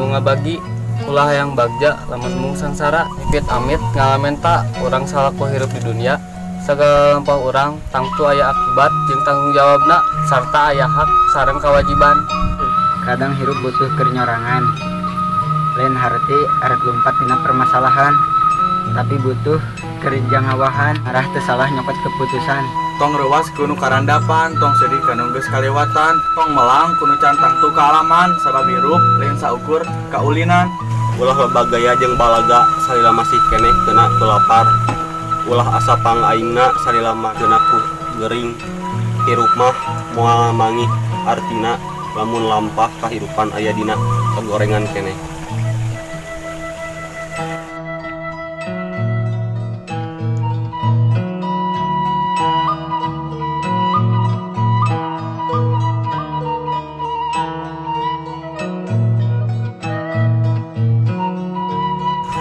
embung ngabagi. Ulah hayang bagja lamun embung sangsara. Mipit amit ngalamenta urang salaku hirup di dunia. Sagala lampah urang tangtu aya akibat jeung tanggung jawabna sarta aya hak sareng kewajiban. Kadang hirup butuh keur nyorangan, lain harti arek lumpat dina permasalahan, tapi butuh kerja ngawahan arah teu salah nyokot keputusan. Tong reuwas ku nu karandapan, tong sedih ka nu geus kalewatan, tong melang ku nu can tangtu kaalaman, sabab hirup lain saukur kaulinan. Ulah loba gaya jeung balaga salila masih keneh kena ku lapar. Ulah asa pang aingna salila mah kena ku gering. Hirup mah moal mangih artina lamun lampah kahirupan aya dina kagorengan keneh.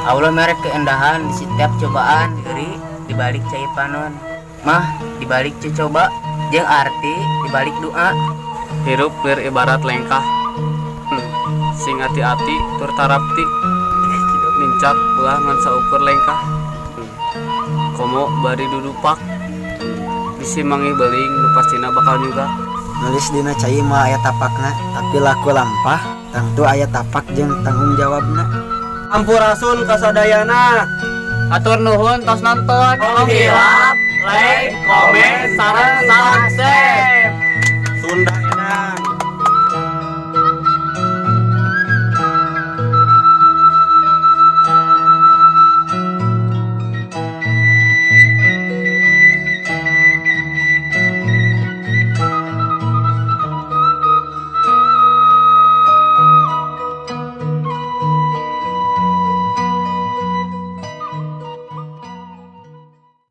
Allah mere keindahan di setiap cobaan, diri di balik cai panon, mah di balik coba, jeung arti di balik doa. Hirup lir ibarat lengkah, sing hati-hati tur tarapti, nincak ulah ngan saukur lengkah, komo bari dudupak, bisi manggih beling nu pastina bakal nyugak. Nulis dina cai mah aya tapakna, tapi laku lampah tangtu aya tapak jeung tanggung jawabna. Sampurasun kasadayana. Atur nuhun tos nonton. Tong hilap, like, komen, sareng subscribe. Sunda.